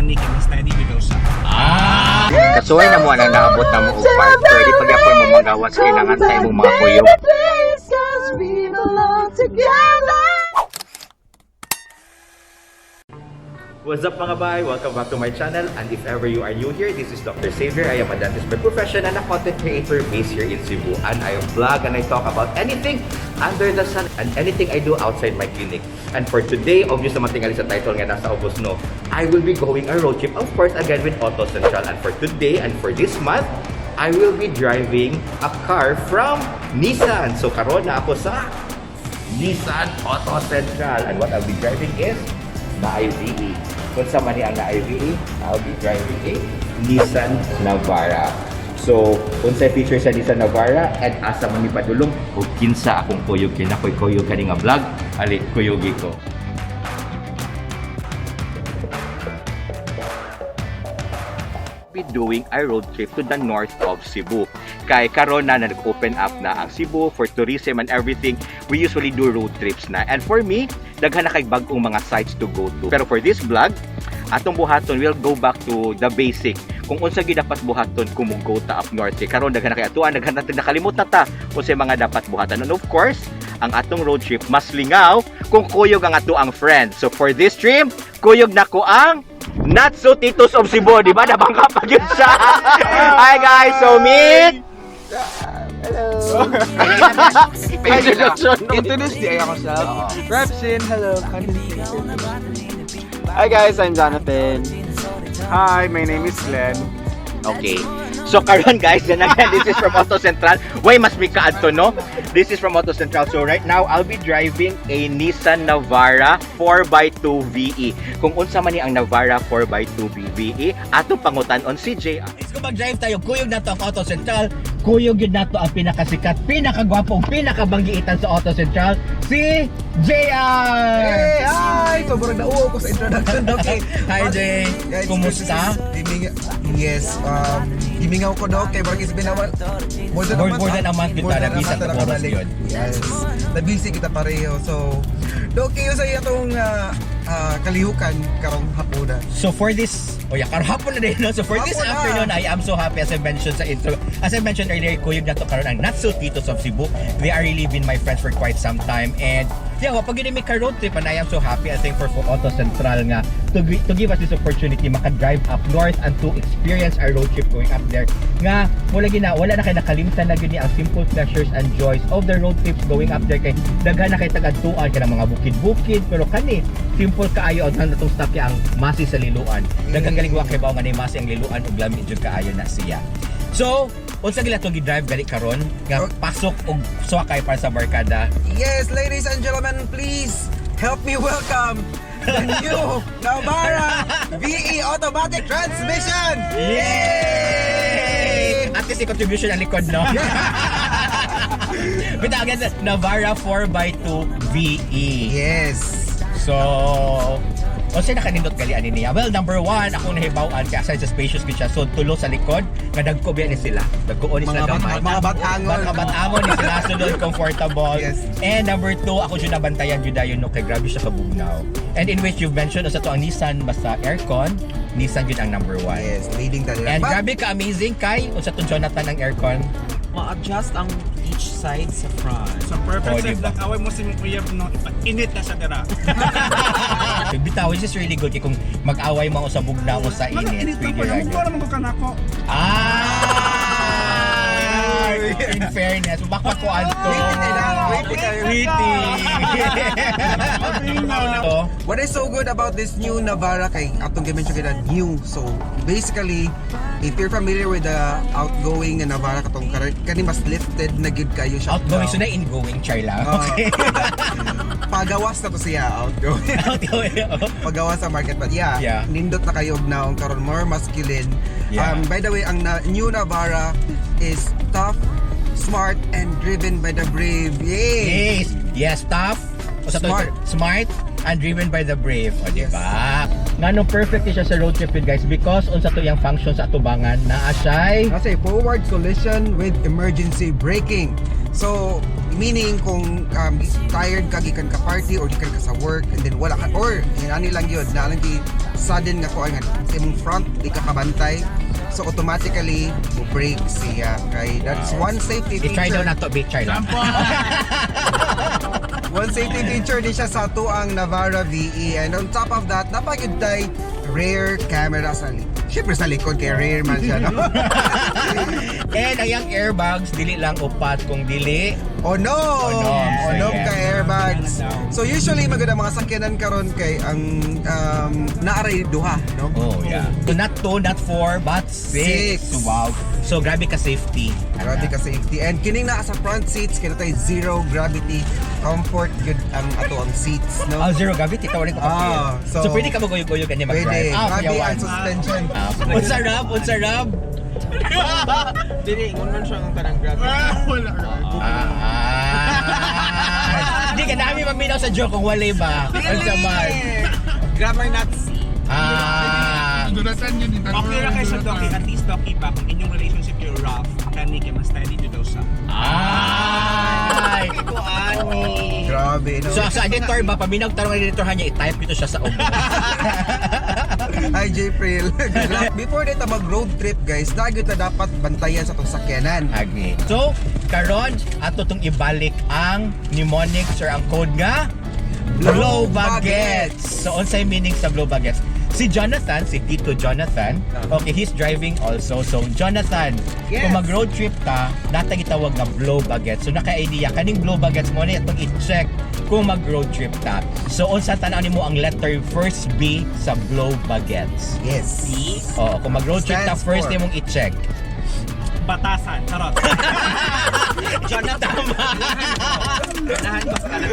ani kay mas steady gyud daw siya. Ah! Kasuway na mo ang naabot na mo og part 30 pagyapon mo magawas kailangan sa imong mga kuyog. Cause we belong together. What's up, mga bay? Welcome back to my channel, and if ever you are new here, this is Dr. Xavier. I am a dentist by profession and a content creator based here in Cebu. And I vlog and I talk about anything under the sun and anything I do outside my clinic. And for today, obvious naman tingali sa title nga nasa ubos, no, I will be going a road trip, of course, again with Auto Central. And for today and for this month, I will be driving a car from Nissan. So karon na ako sa Nissan Auto Central. And what I'll be driving is naay VE. Kung sa man ni ang naay VE, I'll be driving a Nissan Navara. So, unsay feature sa Nissan Navara and asa man mi padulong ug kinsa akong kuyog, kinakoy kuyog kani nga vlog, ali kuyogi ko. Be doing a road trip to the north of Cebu. Kay karon na nag-open up na ang Cebu for tourism and everything, we usually do road trips na. And for me, daghan na kay bag-ong mga sites to go to. Pero for this vlog, atong buhaton, we'll go back to the basic. Kung unsa gyud dapat buhaton kung mo-go ta up north. Kay karon daghan na kay atuan, daghan na nakalimot na ta unsay mga dapat buhatan. And of course, ang atong road trip mas lingaw kung kuyog ang ato ang friend. So for this stream, kuyog na ko ang Natso Titos of Cebu, di ba? Nabangka pa yun siya. Hi guys, so meet Introduction. Introduce di ay ako sa Repsin. Hello. Hi guys, I'm Jonathan. Hi, my name is Glenn. Okay. So karon guys, then again, this is from Auto Central. Way mas may kaadto, no? This is from Auto Central. So right now, I'll be driving a Nissan Navara 4x2 VE. Kung unsa man ni ang Navara 4x2 VE, atong pangutan-on si JR. Let's go, mag-drive tayo. Kuyog na to ang Auto Central. Kuyog yun nato ang pinakasikat, pinakagwapong, pinakabanggiitan sa Auto Central, si JR! Hey, hi! Sobrang nauo ko sa introduction, Doc. Eh. Hi, Jay. Guys, Kumusta? Yes, gimingaw ko, Doc. Kay Barang is been a while. More than a month. More than a month, More than a kita, month nabisa na ta oras nakabalik. yun. Yes. Nabisi kita pareho. So, Doc, kayo sa itong kalihukan karong hapuna. So for this, oh yeah, karon hapon na din, no? So for this Hapon na. afternoon, I am so happy, as I mentioned sa intro. As I mentioned earlier, kuyog na to karon ang Natso Titos of Cebu. They are really been my friends for quite some time. And yeah, pag yun may ka-road trip, and I am so happy, I think, for Auto Central nga to give us this opportunity maka-drive up north and to experience our road trip going up there. Nga, wala gina, wala na kay nakalimtan na gyud ni ang simple pleasures and joys of the road trips going up there, kay daghan na kay tagadtuan ka ng mga bukid-bukid, pero kani simple kaayo ang natong stop kay ang masi sa Liloan. Daghang galing wa kay bawo nga ni masi ang Liloan ug lami jud kaayo na siya. So, unsa gila to gi-drive gali karon nga pasok og suwakay para sa barkada? Yes, ladies and gentlemen, please help me welcome the new Navara VE Automatic Transmission! Yay! At least yung contribution ang likod, no? But again, Navara 4x2 VE. Yes. So, unsa nakanindot gali ani niya? Well, number one, akong nahibaw-an kay aside sa spacious gud siya, so tulo sa likod, nga dagko biya ni sila. Dagko ni sila Mga gamay. mga batangon. Mga batangon ni sila sulod comfortable. Yes. And number two, ako jud nabantayan jud dayon, no, kay grabe siya kabugnaw. And in which you've mentioned usa to ang Nissan basta aircon, Nissan jud ang number one. Yes, leading the And But- grabe ka amazing kay unsa to, Jonathan, ang aircon? Ma-adjust ang each side sa front. So perfect Oh, sa diba? vlog away mo si Uyab, no, ipainit na sa dira. Bitaw, which is really good kay kung mag-away mo sa bugnaw o sa Manang init, init na pwede po, ra mo gyud. ko naman ko kanako. Ah! In fairness, bakpak ko anto. Waiting na, waiting kayo. Waiting. What is so good about this new Navara kay atong gimension kita new. So basically, if you're familiar with the outgoing nga Navara katong kani mas lifted na gyud kayo siya. Outgoing, so na ingoing, char lang. Okay. Pagawas na to siya outgoing. Outgoing. Oh. Pagawas sa market, but yeah, nindot na kayo og naong karon, more masculine. Yeah. By the way, ang new Navara is tough, smart and driven by the brave. Yay! Yes, tough. O sa to- Smart. Smart and driven by the brave. O, di Yes. ba? Ngano perfect ni siya sa road trip yun, guys, because unsa to iyang function sa atubangan naa siya'y Kasi forward collision with emergency braking. So, meaning kung tired ka gikan ka party or gikan ka sa work and then wala ka or ani lang yun na lang gi sudden nga kuan nga sa imong front di ka kabantay, so automatically mo brake siya kay that's one safety I-try daw feature. na to, be try lang. One safety feature di siya sa atuang Navara VE, and on top of that, napagid tay rear camera sa likod. Siyempre sa likod kay rear man siya, no? And ang airbags, dili lang upat kung dili. Oh no! Onom. Onom Sige. ka airbags. So usually maganda mga sakyanan karon kay ang naaray duha, no? Oh, yeah. So not two, not four, but six. Six. Wow. So grabe ka safety. Grabe ka safety. And kining naa sa front seats kay natay zero gravity comfort gyud ang ato ang seats, no? Oh, zero gravity. Tawag ko Ah, so, so- pwede ka maguyog-uyog kanya Pwede. mag-drive. Ah, Grabe kuyawan. ang suspension. Ah, unsa rab? Unsa rab? Dili, ingon man siya ang tanang grabe. Wala. Ah. Hindi ka namin maminaw sa joke kung wala ba. Unsa man. Grammar Nazi. Ah. Duratan yun. Okay ra kayo sa Doki, at least Doki ba, kung inyong relationship yung rough, kani kay mas steady jud daw sa. Ay. Ko ani. Grabe, no? So sa editor ba, paminaw tarong editor niya, i-type ito siya sa ubo. Hi, J. Pril. Good luck. Before dito mag road trip, guys, lagi ta dapat bantayan sa atong sakyanan. Agree. So, karon ato tong ibalik ang mnemonics or ang code nga Blow Baguettes. So, unsay meaning sa Blow Baguettes? Si Jonathan, si Tito Jonathan, okay, he's driving also. So, Jonathan, Yes. kung mag-road trip ta, nata gitawag nga Blow Baguettes. So, naka-idea, kaning Blow Baguettes mo na itong i-check kung mag-road trip ta. So, unsa tan-aw nimo ang letter first B sa Blow Baguettes? Yes. Oo, kung mag-road trip ta, Stands first for? nimong i-check. Batasan, charot. Jonathan, tama. Ganahan ko sa kanang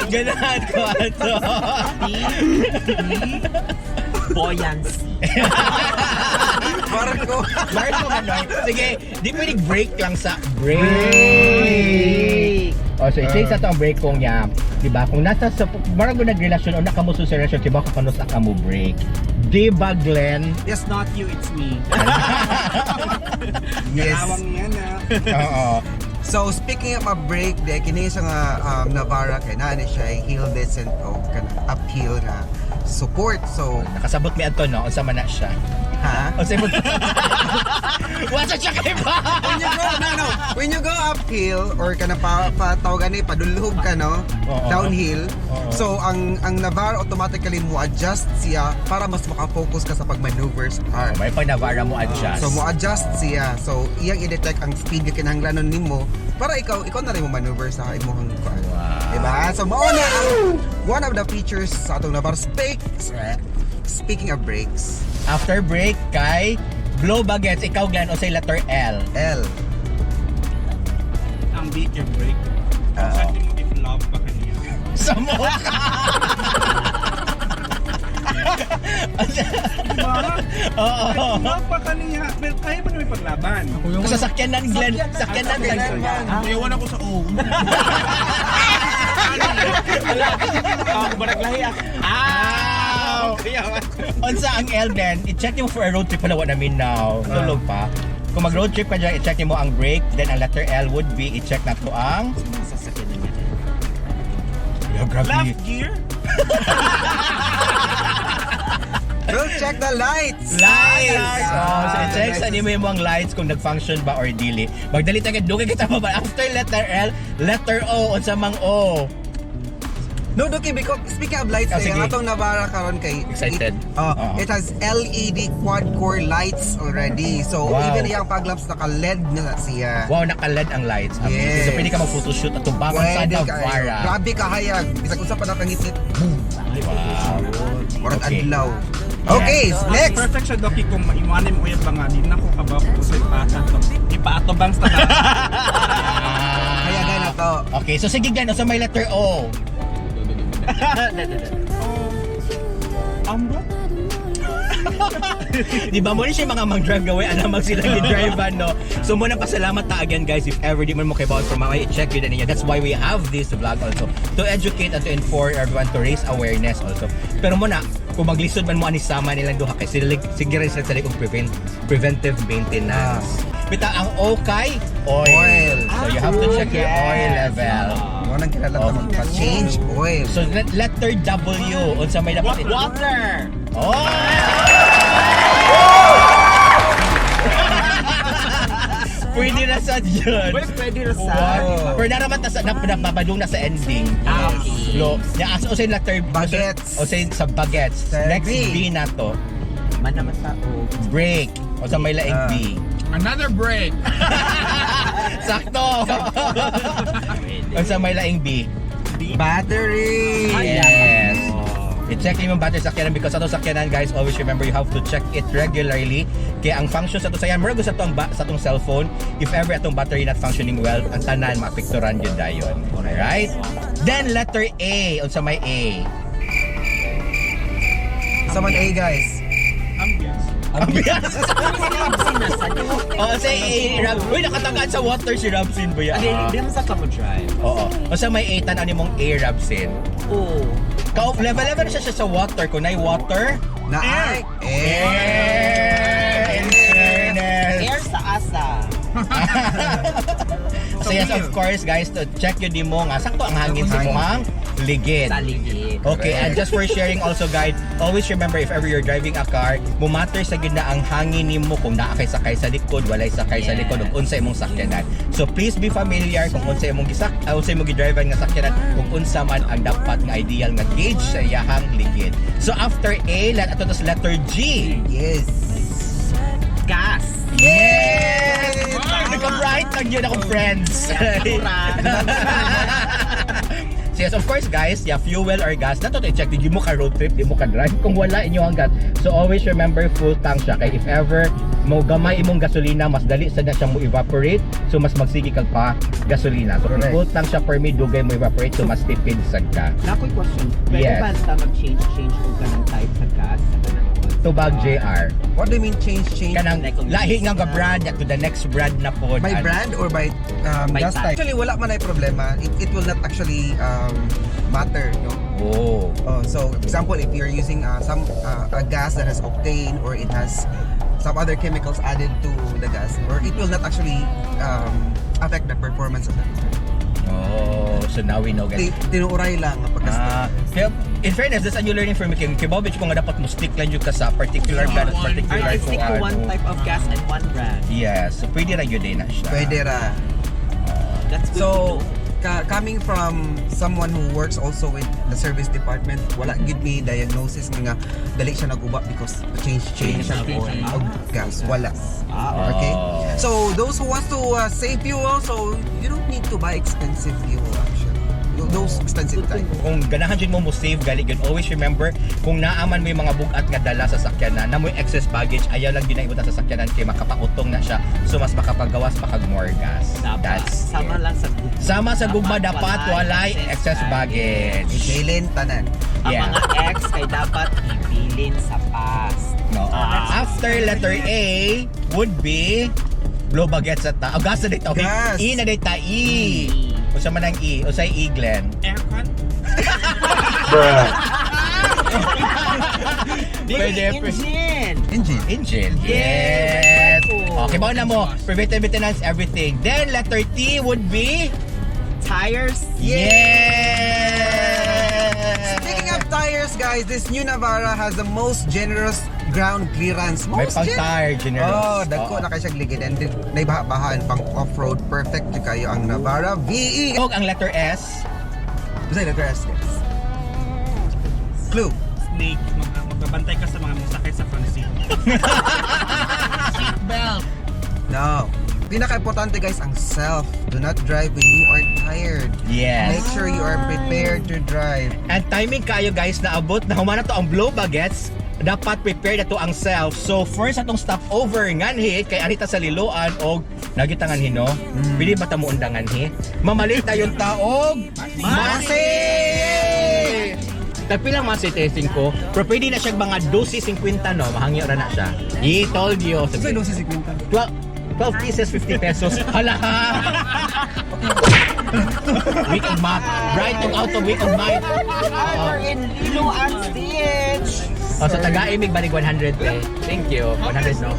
Ganahan ko ato. B. B. Buoyancy. Marco. Marco Manoy. Sige, di pwede break lang sa break. O, so i-change na to ang break kung niya. Diba? Kung nasa sa, marag mo nagrelasyon o nakamuso sa relasyon, diba kakanos na ka mo break. Di ba, Glenn? It's not you, it's me. Yes. Awang yan ah. Oo. So speaking of a break, de kini siya nga Navara kay naa ni siya hill descent o kana uphill na support. So, Nakasabot mi ato, no? Unsa man na siya? ha? Unsa mo? Wasa siya kay ba? When you go, no. When you go uphill or kana pa, pa tawag ani padulhog ka, no? Oo. Downhill. Oo. So ang Navara automatically mo adjust siya para mas maka-focus ka sa pag-maneuver sa car. May pag Navara mo adjust. So mo adjust siya. So iyang i-detect ang speed nga kinahanglanon nimo para ikaw na rin mo maneuver sa imong kuan. Wow. Diba? So mao na ang one of the features sa atong Navara. Speaking of brakes, After break, kay Blow Baguettes, ikaw Glenn, unsay letter L? L. Ang B kay break. Oo. Sa mo if love pa kaniya. Sa mukha! Diba? Oo. Love pa kaniya. Pero kaya pa naman paglaban. Sa sakyanan, Glenn. Sakyanan, Glenn. Iwan ako sa O. Ako barag lahi ah. Ow! Unsa ang L, Glenn? I-check mo for a road trip pala, what namin now. Tulog pa. Kung mag road trip ka dyan, i-check mo ang brake. Then ang letter L would be, i-check na to ang... Sasakyan niya. Yeah, grabe. Left gear? We'll check the lights. Lights! Oh, so Ah, i-check sa lights. nimo yung mga lights kung nag-function ba or dili. Magdali tayo, dugay kita pa ba? After letter L, letter O, unsa mang O? No, Doki, because speaking of lights, Ah, eh, sige. ang atong Navara karon kay Excited. It, oh, Oo. it has LED quad-core lights already. So Wow. even iyang paglamps naka-LED na siya. Wow, naka-LED ang lights. Amazing. Yes. So pwede ka mag-photoshoot at tubangan sa Pwede kayo. Navara. Grabe ka hayag. Bisag usa pa na kangitngit. Boom. Wow. Murag Okay. adlaw. Okay, next. Perfect siya, Doki, kung maiwanan mo uyab ba nga, di na ko kabaw kung sa ipasa to. Ipaatobang sa tanan. Ah. Kaya gana to. Okay, so sige Glenn, sa may letter O. Ambot? Di ba mo ni siya mga mang-drive gawin, alam mag sila gi-drive no. So muna pasalamat ta again guys if ever di man mo kay from mga i-check yun na ninyo. That's why we have this vlog also to educate and to inform everyone, to raise awareness also. Pero muna kung maglisod man mo ani sama nilang duha kay sila sige rin sila sa likod preventive maintenance. Bita ang O kay oil. Oil. So you have to check your oil level. Mo nang kilala ta Oh. magpa-change oil. So letter W unsa may dapat Water! Oh! Wala sa yun. Well, pwede ra sa. What? Pero naraman ta sa napapadung na sa ending. Ah, okay. Lo, nya as usay letter Bagets. Usay sa bagets. Sa Next B. B na to. Man naman sa O. Break. O sa may laing Ah. B. Another break. Sakto. O sa may laing B. Battery! Yes. I-check yung battery sa sakyanan because ato sakyanan, guys, always remember you have to check it regularly. Kaya ang function sa ato sakyanan, murag sa atong sa atong cellphone, if ever atong battery not functioning well, ang tanan maapekturan jud dayon. Alright? Then letter A, unsa may A? Sa man A, guys. Ambience. Ambiance. Oh, say A, Rab. Uy, nakatagaan sa water si Rabsin ba yan? Hindi, hindi naman sa kamo drive. Oo. Unsa may A, tan mong A, Rabsin? Oo. Ka level level siya siya sa water. Kung naay water, Na Air. ay. Air. Air! In fairness. Air sa asa. So yes, of course, guys, to check yun mo nga. Sakto ang hangin sa Hangin. imong ligid. Sa ligid. Okay, and just for sharing also, guys, always remember if ever you're driving a car, mumatter sa gid na ang hangin nimo kung naa kay sakay sa likod, walay sakay sa likod ug unsa imong sakyanan. So please be familiar kung unsa imong gisak, unsa imong gidrive nga sakyanan, kung unsa man ang dapat nga ideal nga gauge sa iyahang ligid. So after A, let ato tas letter G. Yes. Gas. Yes! Nagka-bright lang yun akong friends. So yes, of course guys, yeah, fuel or gas, nato to i-check, di mo ka road trip, di mo ka drive kung wala inyo ang gas. So always remember full tank siya kay if ever mo gamay imong gasolina, mas dali sa na siya mo evaporate, so mas magsige kag pa gasolina. So kung Correct. full tank siya per me, dugay mo evaporate, so mas tipid sad ka. Nakoy question. Pwede Yes. ba sa mag-change-change og kanang type sa gas sa kanang Tubag JR. What do you mean change, change? Kanang Like kung lahi nga nga brand to the next brand na po. By brand or by By gas type. type? Actually, wala man ay problema. It will not actually matter, no? Oh. Oh, so example, if you're using some a gas that has octane or it has some other chemicals added to the gas, or it will not actually affect the performance of the car. Oh, so now we know, guys. Tinuuray lang ang pagka Ah, kaya in fairness, that's a new learning for me. Kay Kibobich ko nga dapat mo stick lang yun ka sa particular brand at Or particular I stick to kung one ano. type of gas and one brand. Yes, so pwede ra yun din na siya. Pwede ra. That's good So, to know. coming from someone who works also with the service department, wala gid me diagnosis nga dali siya naguba because change change siya Change, change. og gas. Wala. Ah, Okay? Oh. So, those who wants to save fuel, so you don't need to buy expensive fuel actually. Those expensive type. Kung ganahan jud mo mo save gali yun, always remember kung naaman mo yung mga bugat nga dala sa sakyanan, na mo yung excess baggage, ayaw lang yun na ibutang sa sakyanan kay makapautong na siya. So mas makapagawas pa kag more gas. Dapat. That's Sama it. lang sa gugma. Sama sa gugma dapat walay excess baggage. Jalen tanan. Ang Yeah. mga ex kay dapat ibilin sa past. No. Ah. After letter A would be blow bagets at ta. Oh, gas na dito. Gas. E na dito. E. Usa man ang E. Usay E, Glenn. Aircon? Pwede. Engine! Engine. Engine. Yes. Yes. Okay, baon na mo. Preventive maintenance, everything. Then letter T would be Tires. Yes! Speaking of tires, guys, this new Navara has the most generous ground clearance. May Most pang-tire generous. Oh, dagko Oo. na kay siya ligid and then naibaha-bahaan pang off-road perfect jud kayo ang Navara VE. Og ang letter S. Basta letter S, guys. Clue. Snake. Magbabantay ka sa mga musakay sa front seat. Seatbelt. No. Pinaka-importante guys, ang self. Do not drive when you are tired. Yes. Make sure you are prepared to drive. And timing kayo guys, naabot na humana to ang blow bagets, dapat prepare na to ang self. So first atong stopover nganhi kay arita sa Liloan og nagita nganhi no. Pili ba ta mo undangan hi? Mamalit tayon taog masi. Tagpilang masi testing ko, pero pwede na siya mga 12.50 no, mahangyo ra na siya. He told you. Kasi 12.50. 12, 12 pieces, 50 pesos. Hala! Week of math. Bright og out of week of math. Oo. We're in Liloan Stage! Oh, sa taga-imig banig 100 eh. Thank you. 100 no.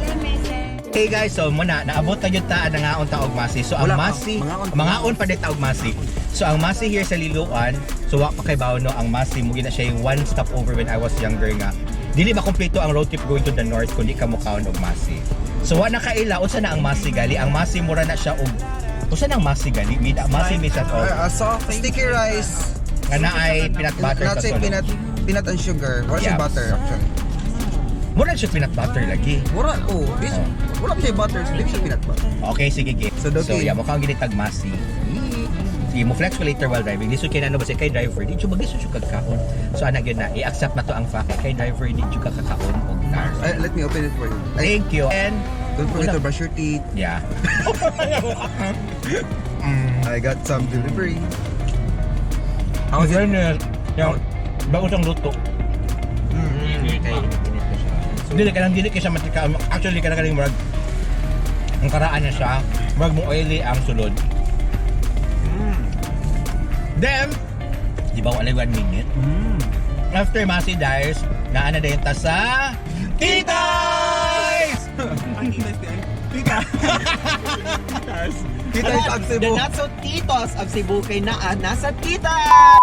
Hey guys, so muna naabot na yun ta nangaon ta og masi. So ang Wala pa. masi, Mangaon pa. mangaon pa din ta og masi. So ang masi here sa Liloan, so wa pa kay bawo no, ang masi mo gina siya yung one stop over when I was younger nga. Dili ba kompleto ang road trip going to the north kundi ka mokaon og masi. So wa na kaila unsa na ang masi gali? Ang masi mura na siya og, unsa nang masi gali? Mida masi misat og Soft sticky rice. Nga na ay peanut butter Not sa say sulod. peanut and sugar. Wala siya butter actually. Mura siya peanut butter lagi. Wala, oh, this, wala pa siya butter, so di siya peanut butter. Okay, sige, sige. So, So, okay. yeah, mukhang ginitag masi. Sige, mo flex ko later while driving. Lisod kay na ano ba kay driver, di jud maglisod jud kagkaon. So ana gyud na, i-accept na to ang fact kay driver di jud ka kakaon og car. Ay, let me open it for you. Ay, Thank you. And don't forget to brush your teeth. Yeah. I got some delivery. How was it? Fairness, yung bago siyang luto. Kay init ko siya. Dili ka lang, dili kay siya matika. Actually, kana kaning murag ang karaan na siya, murag mo oily ang sulod. Then, di ba wala 1 minute? After Masi Dice, naa na din ta sa Titays! Ang Tita di ay. Tita. Titas. Kita yung The Cebu. Not So Titos of Cebu kay naa nasa Titas!